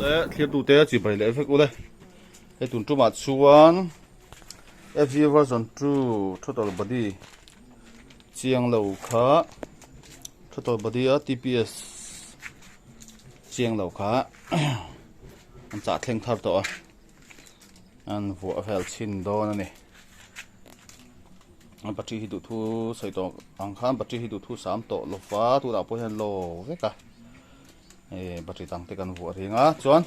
Le thlirtute a chibai leh vek ule. Hei tun tumah chuan FG version 2 throttle body chiang lo kha throttle body a TPS chiang lo kha an chah thleng thar tawh a an vuah vel chhin dawn a ni. An battery hi duhthu sawi tawh ang khan battery hi duhthu sam tawh lova tunah pawh hian law vek a eh battery dang te kan vuah reng a chuan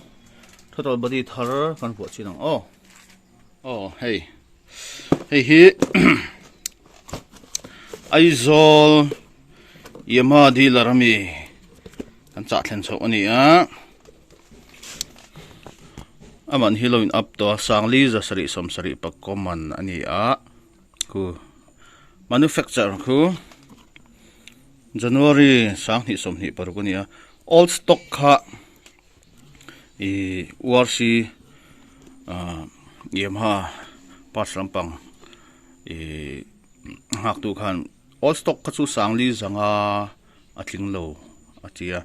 throttle body thar kan vuah chin ang aw aw hei hei hi Aizawl Yamaha dealer ami kan chah thlen chhoh a ni a. Aman hi lo in up tawh a sangli za sarih sawm sarih pakkaw man a ni a khu manufacture khu January sanghnih sawmhnih paruk a ni a old stock kha ihh URC ah Yamaha parts lampang ihh nghak tu khan old stock kha chu sangli zanga a tling lo a ti a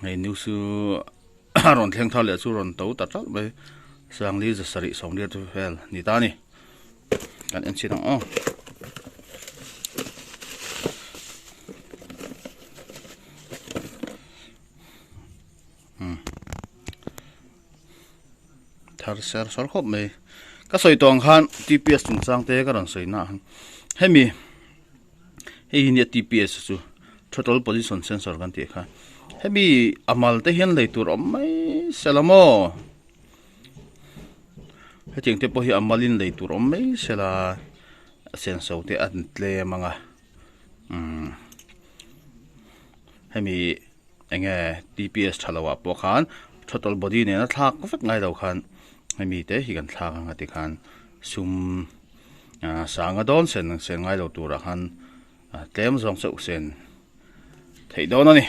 hei news chu a rawn thleng thar leh chu rawn to ta tlat mai sangli za sarih sawmriat vel ni ta a ni kan en chhin ang aw. Thar ser sawr khawp mai ka sawi tawh ang khan T_P_S chungchang te ka rawn sawi na ah hemi hei hi nia T_P_S chu throttle position sensor kan tih kha hemi a mal te hian lei tur a awm mai sela maw hetiang te pawh hi a malin lei tur a awm mai sela a senso te an tlem ang a umm hemi. Enge TPS tha lo ah pawh khan throttle body nena thlak vek ngai lo khan hemi te hi kan thlak ang a tikhan sum ah sanga dawn sen sen ngai lo turah khan tlem zawng chauh sen theih dawn a ni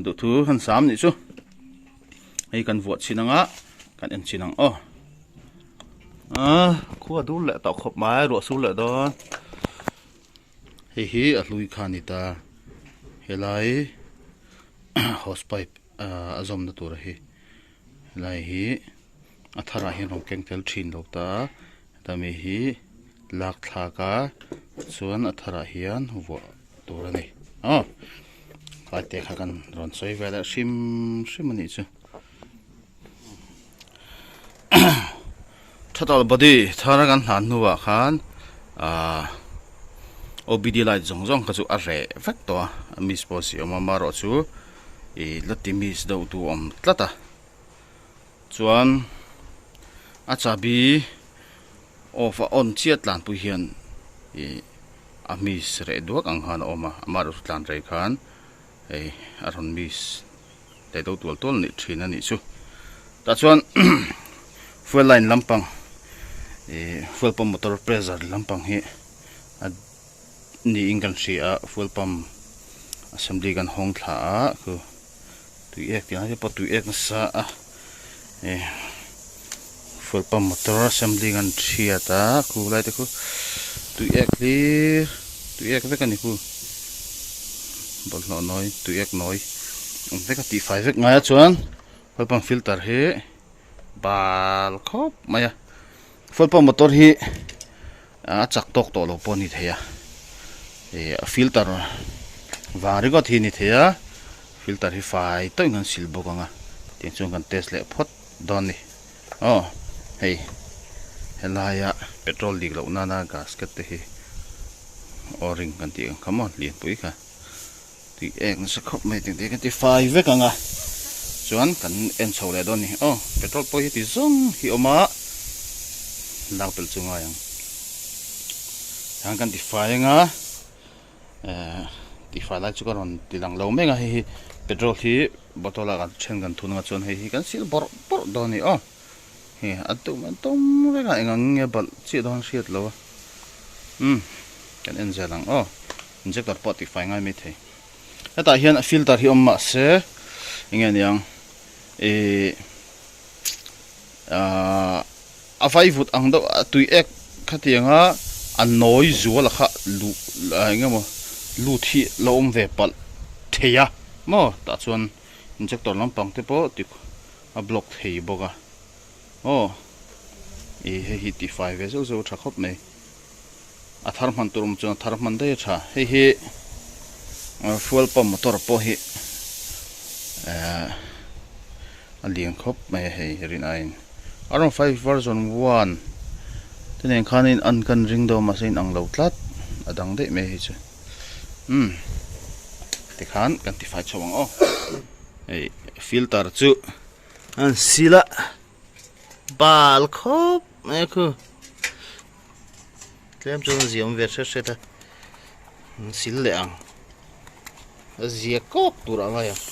duhthu han sam nih chu hei kan vuah chhin anga kan en chhin ang aw ah khua dur leh tawh khawp mai ruah sur leh dawn. Hei hi a hlui kha a ni ta helai hose pipe ah a zawmna tur hi helai hi a tharah hian rawn keng tel thin lo ta heta mi hi lak thlak a chuan a tharah hian vuah tur a ni aw tlai te kha kan rawn sawi vel a hrim hrim a nih chu Total body thar kan hlan hnuah khan ahh OBD light zawng zawng kha chu a reh vek tawh a a miss pawh a si awm a amaherawhchu ih la ti miss deuh tu a awm tlat a chuan a chahbi off a on chiah tlanpui hian ih a miss reh duak ang khan a awm a amaherawhchu tlan rei khan hei a rawn miss. Leh do tual tual nih thin a nih chu. Tah chuan fuel line lampang ih fuel pump motor pressure lampang hi a niin kan hria a fuel pump assembly kan hawng thla a khu tui ek tih lai te pawh tui ek nasa a ih fuel pump motor assembly kan hriat a khu lai te khu tui ek hlir tui ek vek a ni khu bawlhhlawh nawi tui ek nawi ang vek a tih fai vek ngai a chuan fuel pump filter hi bal khawp mai a fuel pump motor hi a chak tawk tawh lo pawh a ni thei a ih a filter vang ringawt hi a ni thei a filter hi fai tawhin kan sil bawk ang a tiang chuan kan test leh phawt dawn a ni aw hei helaia petrol dik loh nana gasket te hi o-ring kan tih ang kha maw lianpui kha tih ek nasa khawp mai tih te kan ti fai vek ang a chuan kan en chho leh dawn a ni aw petrol pawh hi ti zawng hi a awm a lak belh chu ngai ang tiang kan ti fai ang a ehh ti fai lai chu ka rawn ti lang lo mek a hei hi petrol hi bottle ah kan then kan thun ang a chuan hei hi kan sil bawrh bawrh dawn a ni aw hei a dum a dum vek a eng ang nge balh chiah dawn hriat lo a umm kan en zel ang aw. Injector pawh tih fai ngai mai thei. Hetah hian a filter hi awm mah se enge niang ih ahh a vaivut ang deuh a tui ek khatianga a nawi zual a kha luh eng emaw lut hi la awm ve palh thei a maw tah chuan injector lampang te pawh ti. A block thei bawk a aw ih hei hi tifai ve zeuh zeuh a tha khawp mai a thar hman tur awm chuan a thar hman daih a tha hei hi fuel pump motor pawh hi ehh a lian khawp mai a hei rin aiin around 5 version 1 te nen khan in an kan ring deuh a mahse in ang lo tlat a dang daih mai hei chu umm tikhan kan tifai chho ang aw. Hei filter chu an sil a bal khawp mai a khu tlem chuan a ziam ve hret hret a an sil leh ang a zia kawk tur a ngai ang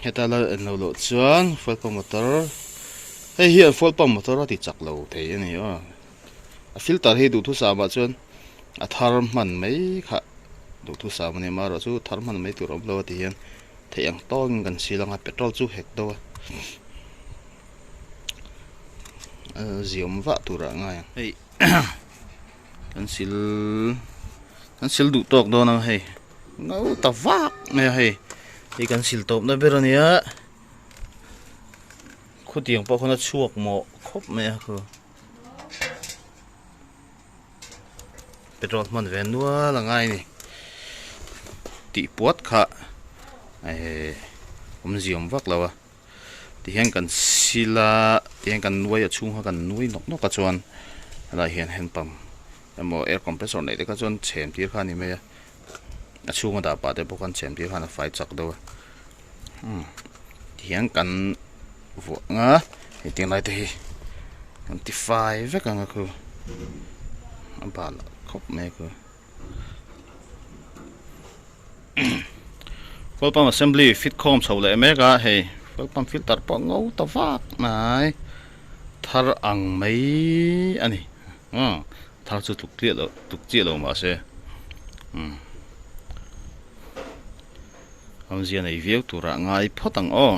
heta la en lo loh chuan fuel pump motor hei hian fuel pump motor a ti chak lo thei a ni aw a filter hi duhthusam ah chuan a thar hman mai kha duhthusam a ni amaherawh chu thar hman mai tur a awm lo a ti hian theih ang tawngin kan sil ang a petrol chu hek deuh a a ziawm vah tur ah a ngai ang hei kan sil kan sil duh tawk dawn a hei ngo ta vak mai a hei hei kan sil tawp na ber a nia khutiang pawh khawn a chhuak mawh khawp mai a khu. Petrol hman ve nual a ngai a ni tih puat kha ehh awmzia awm vak lo a tihian kan sil a tihian kan nuai a chhung kha kan nuai nawk nawk a chuan helaiah hian hand pump emaw air compressor neih te kha chuan chhem tir kha a ni mai a a chhunga dah pah te pawh khan chhem tir khan a fai chak deuh a umm tihian kan vuah ang a hetiang lai te hi kan ti fai vek ang a khu a bal khawp mai a khu fuel pump assembly fit khawm chho leh mek a hei fuel pump filter pawh ngo ta vak mai thar ang mai a ni thar chu tluk chiah loh tluk chiah lo mahse umm. Awmzia nei viau turah ngai phawt ang aw.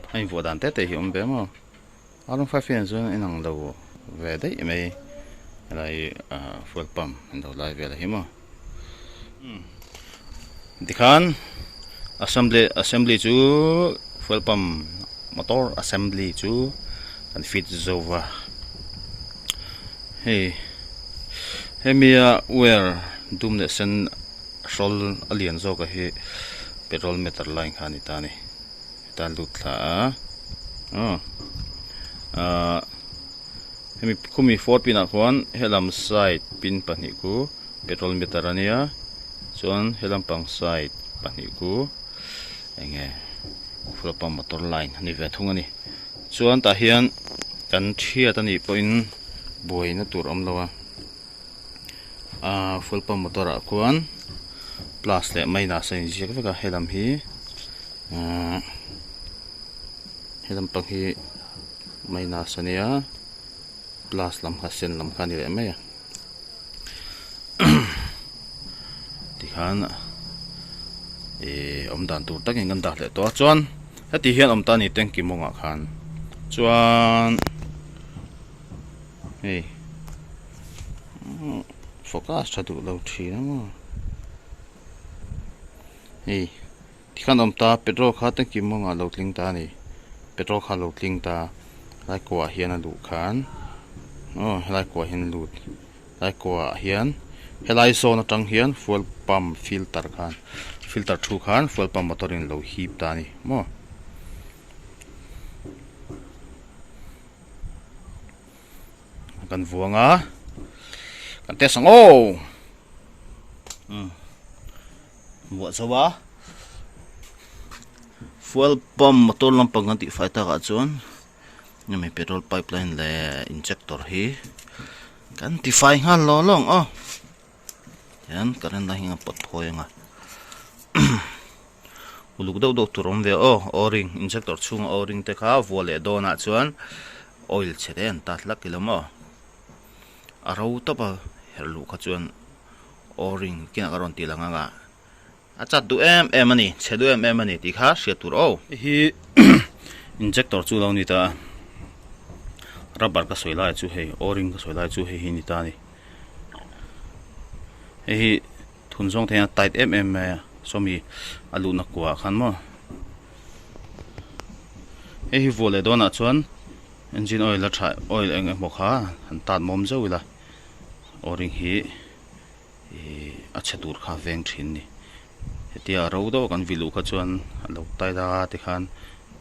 A invuah dan te te hi awm ve maw. Arung 5 hian chuan a inang lo ve daih mai helai fuel pump an lo lai vel a hi maw. Tikhan assembly assembly chu fuel pump motor assembly chu kan fit zo va hei hemi a wire dum leh sen hrawl a lian zawk a hi petrol meter line kha a ni ta a ni heta lut thla a aw ahh hemi khumi four pin ah khuan helam side pin pahnih khu petrol meter a nia chuan helam pang side pahnih khu eng nge fuel pump motor line a ni ve thung a ni chuan tah hian kan thiat a nih pawhin buaina tur a awm lo a ahh fuel pump motor ah khuan plus leh minus a inziak vek a helam hi ahh helam pang hi minus a nia plus lam kha sen lam kha a ni leh mai a. Tikhan ih awm dan tur takin kan dah leh tawh a chuan heti hian awm ta a ni tanky mawngah khan chuan hei focus tha duh lo thin a maw hei tikhan awm ta petrol kha tanky mawngah lo tling ta a ni petrol kha lo tling ta helai kuah hian a luh khan aw helai kuah hian a lut helai kuah hian helai zawn atang hian fuel pump filter khan filter thu khan fuel pump motor in lo hip ta a ni maw. Kan vuang a kan test ang aw umm vuah chho a fuel pump motor lampang kan tih fai takah chuan hemi petrol pipe line leh injector hi kan ti fai nghal lawng lawng aw tihian current line hi a pawt phawi ang a uluk deuh deuh tur awm ve aw o-ring injector chhunga o-ring te kha vuah leh dawnah chuan oil chhe te an tat hlak ilo maw a ro tawp a herh luh kha chuan o-ring kinah ka rawn tih lang ang a a chat duh em em a ni chhe duh em em a ni tih kha hriat tur aw. Hei hi injector chu lo ni ta a rubber ka sawi lai chu hei o-ring ka sawi lai chu hei hi ni ta a ni hei hi. Thun zawng te hian a tight em em mai a. Sawmi a luhna kuaah khan maw. Hei hi vuah leh dawnah chuan engine oil a tha oil eng emaw kha han tat mawm zeuh ila o-ring hi ihh a chhe tur kha a veng thin a ni. Hetia a ro deuh a kan vih luh kha chuan a lo tai la ti khan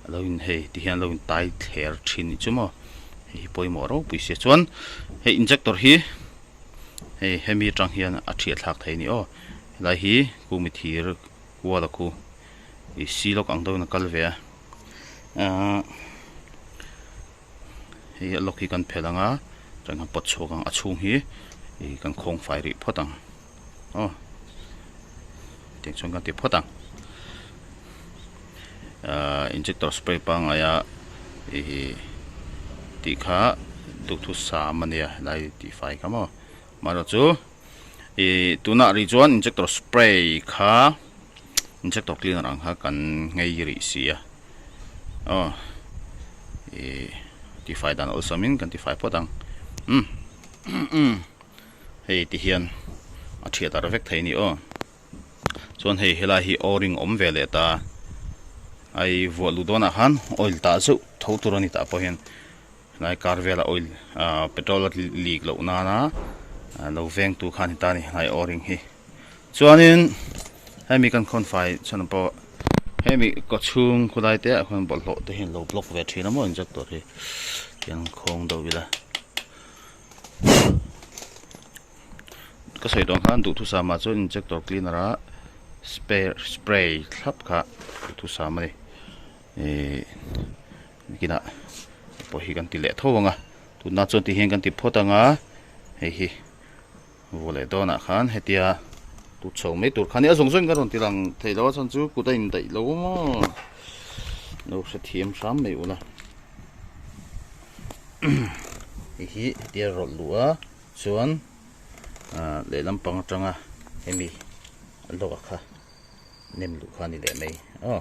a lo in hei ti hian a lo in tai thler thin ni chu maw hei hi pawimawh ropui sia chuan hei injector hi hei hemi atang hian a thiah thlak thei a ni aw helai hi kumi thir kual a khu ih si lawk ang deuhin a kal ve a ahh hei a lock hi kan phelh ang a chuan kan pawt chhuak ang a chhung hi ih kan khawng fai rih phawt ang aw tiang chuan kan ti phawt ang ahh injector spray pangngai a ih tih kha duhthusam a nia helai tihfai kha maw amaherawhchu ih tunah rih chuan injector spray kha injector cleaner ang kha kan nghei rih si a aw ih tifai dan awlsam in kan tifai phawt ang umm hei ti hian a thiat ar vek thei a ni aw chuan hei helai hi o-ring awm ve leh ta ai vuah luh dawnah khan oil tah zeuh tho tur a ni tah pawh hian helai kar vela oil ah petrol a leak loh nana lo veng tu kha a ni ta a ni helai o-ring hi. Chuanin hemi kan khawn fai chhan pawh hemi kawchhung khawlai te ah khuan bawlhhlawh te hi an lo block ve thin a maw injector hi tiang khawng deuh ila ka sawi dawn khan duhthusam ah chuan injector cleaner a spare spray thlap kha duhthusam a ni ihh kinah pawh hi kan ti leh tho ang a tunah chuan ti hian kan ti phawt ang a hei hi. Vuah leh dawnah khan hetia tut chho mai tur kha nia zawng zawng in ka rawn ti lang thei lo a chhan chu kut a in daih lo maw lo hrethiam hram mai ula hei hi hetia rawlh luh a chuan ah lehlam pang atanga hemi a lawk a kha nem luh kha a ni leh mai aw.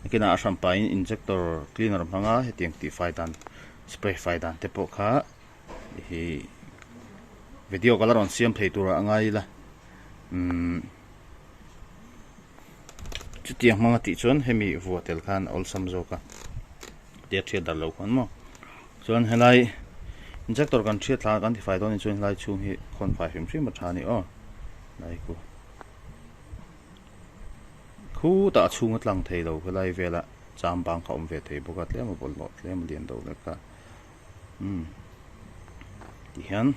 Nakinah a hranpain injector cleaner hmanga hetiang tihfai dan spray fai dan te pawh kha hi video ka la rawn siam thei turah a ngai ila umm chutiang hmanga tih chuan hemi vuah tel khan a awlsam zawk a tia thiat darh loh khan maw chuan helai injector kan thiat thla kan tifai dawn ni chuan helai chhung hi khawn fai hrim hrim a tha a ni aw helai khu. Khutah a chhung a tlang thei lo helai vela cham bang kha a awm ve thei bawk a tlem a bawlhhlawh tlem a lian deuh lek a umm tihian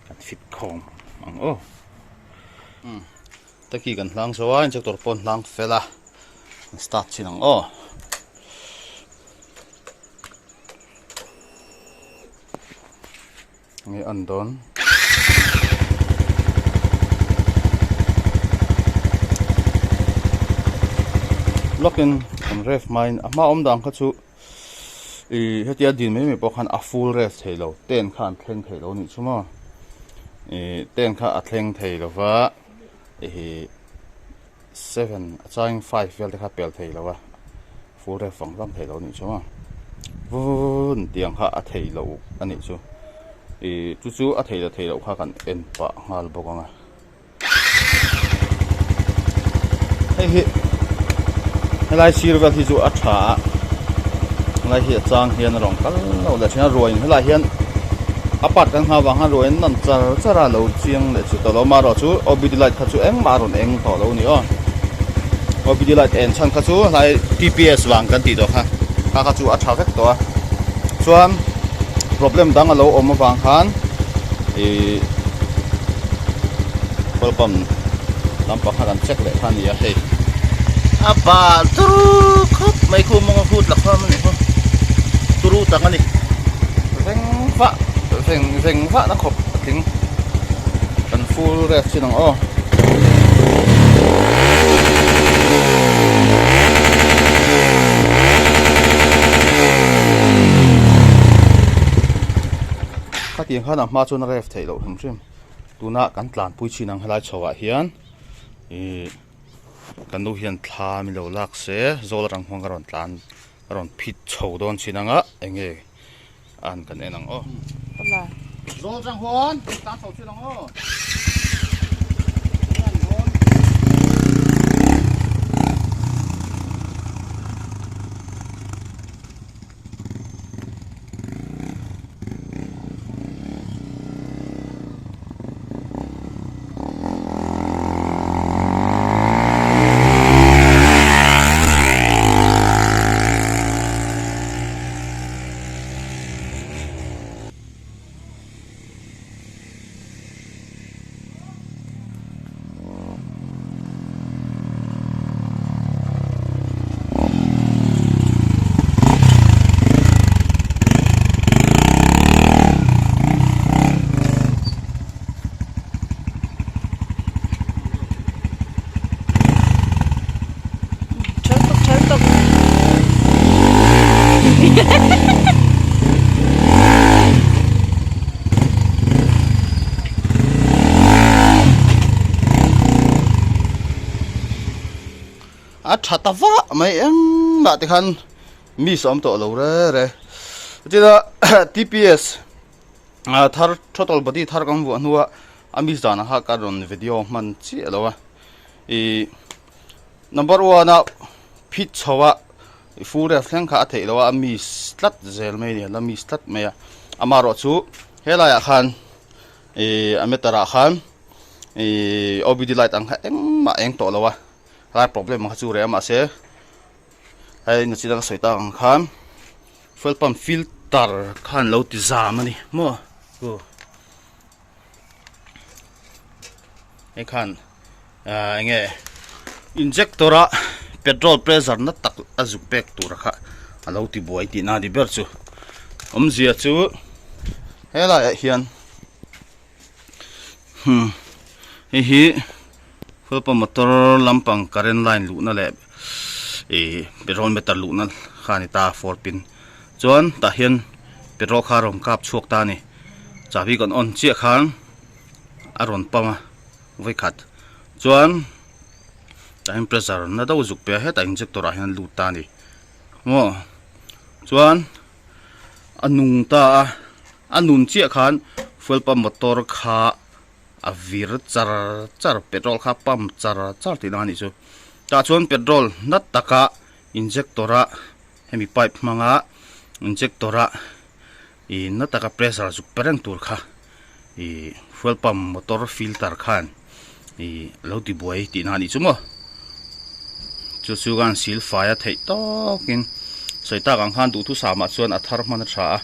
kan fit khawm ang aw umm taki kan hlang zo a injector pawh an hlang fel a an start chin ang aw. Nge an dawn. Lawkin kan ref hmain a hma awm dan kha chu ih hetia din mai mai pawh khan a full ref thei lo ten kha an thleng thei lo a nih chu maw ih ten kha a thleng thei lo va ih seven a changin five vel te kha pel thei lo a full ref vang vang thei lo a nih chu maw vun tiang kha a thei lo a nih chu ih chu chu a thei lo thei loh kha kan en pah nghal bawk ang a hei hi helai sir vel hi chu a tha a helai hi a chang hian a rawn kal lo leh thin a ruai in helai hian a part kan nghah vang khan ruai an nan char char a lo chiang leh chu tawh lo amaherawh chu obd light kha chu engmah a rawn eng tawh lo a ni aw obd light en chhan kha chu helai tps vang kan tih tawh kha kha kha chu a tha vek tawh a chuan problem dang a lo awm avang khan ih petrol pump lampang kha kan check leh kha a ni a hei a bal turu khawp mai khu mawng a hut la khawm a ni khaw turu tak a ni veng vah veng veng vah na khawp a tling kan full ref chin ang aw. Khatiang khan a hma chuan a ref theih loh hrim hrim. Tuna kan tlanpui chin ang helai chho ah hian ih ka nu hian thla min lo lak se zawl atang khuan ka rawn tlan ka rawn phit chho dawn chin ang a enge an kan en ang aw. Zawl atang khuan tlan chho chin ang aw. lutuk. A tha ta vah mai engmah te khan miss a awm tawh lo re re. Chutia TPS thar throttle body thar kan vuah hnua a miss danah kha ka rawn video hman chiah lo a. Ih number one a phit chho a full rev thleng kha a theih loh a a miss tlat zel mai a ni a la miss tlat mai a amaherawh chu helaiah khan ih a meter ah khan ih obd light ang kha engmah a eng tawh lo a helai problem ang kha chu reh a mahse hei nachin a ka sawi tak ang khan fuel pump filter khan lo ti zam a ni maw chu. Hei khan ah eng nge injector a petrol pressure na tak a zuk pek tur kha a lo ti buai tihna a ni ber chu awmzia chu helaiah hian hmm hei hi helpa motor lampang current line luhna leh ih petrol meter luhna kha a ni ta 4 pin chuan tah hian petrol kha a rawn kap chhuak ta a ni. Chahbi kan on chiah khan a rawn pump a vawikhat chuan tah hian pressure na deuh zuk pe a hetah injector ah hian a lut ta a ni maw chuan a nung ta a a nun chiah khan fuel pump motor kha a vir char char petrol kha pump char char tihna a nih chu tah chuan petrol na taka injector a hemi pipe hmanga injector a. Ih na taka pressure zuk pe reng tur kha ih fuel pump motor filter khan ih lo ti buai tihna a nih chu maw chu chu khan sil fai a theih tawkin sawi tak ang khan duhthusam ah chuan a thar hman a tha a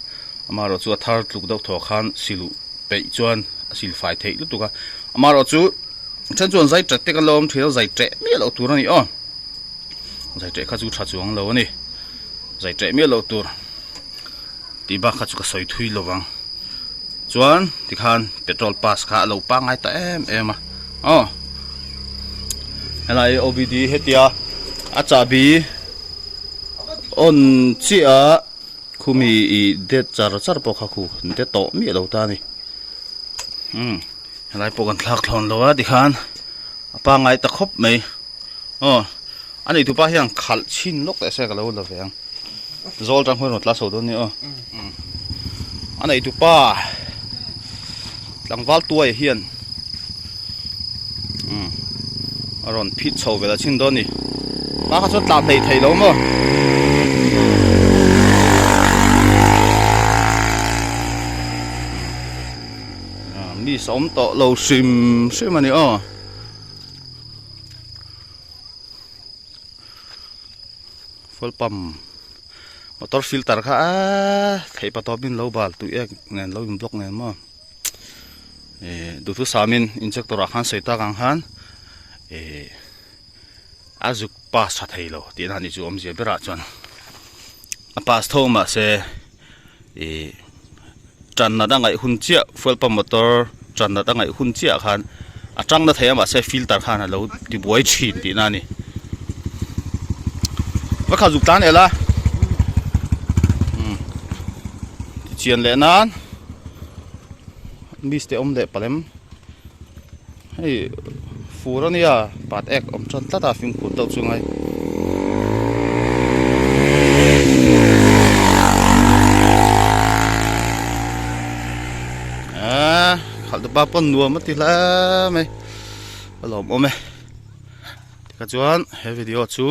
amaherawh chu a thar tluk deuh thaw khan siluh peih chuan a sil fai theih lutuk a amaherawh chu then chuan zai ṭek te kan lo awm thin a zai ṭeh miah loh tur a ni aw zai ṭeh kha chu tha chuang lo a ni zai ṭeh miah loh tur. Tih bak kha chu ka sawi thui lo vang. Chuan tikhan petrol pass kha a lo pangngai ta em em a. Aw. Helai OBD hetia a chahbi on chiah a khumi ih det char char pawh kha khu an det tawh miah lo ta a ni. Umm helai pawh kan thlak thlawn lo a tikhan a pangngai ta khawp mai. Aw a neitupa hian khalh chhin lawk teh se ka lo la ve ang. Zawl tang huan rawn tla chho dawn nia aw. A neitu pa tlangval tuai hian a rawn phit chho vel a chhin dawn a ni. Pa kha chuan tlan hlei thei lo maw. Miss a awm tawh lo hrim hrim a ni aw. Fuel pump motor filter kha aaa theih pa tawp in lo bal tui ek nen lo in block nen maw ih duhthusam in injector ah khan sawi tak ang khan ih a zuk pass tha thei lo tih na ni chu awmzia berah chuan a pass tho mahse ih tan nat a ngaih hun chiah fuel pump motor tan nat a ngaih hun chiah khan a tang na thei a mahse filter khan a lo ti buai thin tih na a ni va kha zuk tlan el a umm tichian leh nan miss te awm leh palem hei fur a nia pat ek awm tan tlat a fimkhur deuh chu ngai. Aaa khalh tupa pawn nuam a ti hle mai a lawmawm e tikha chuan he video chu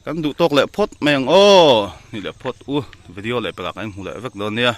kan duh tawk leh phawt mai ang aw ni leh phawt u video leh pelh ah kan inhmu leh vek dawn nia.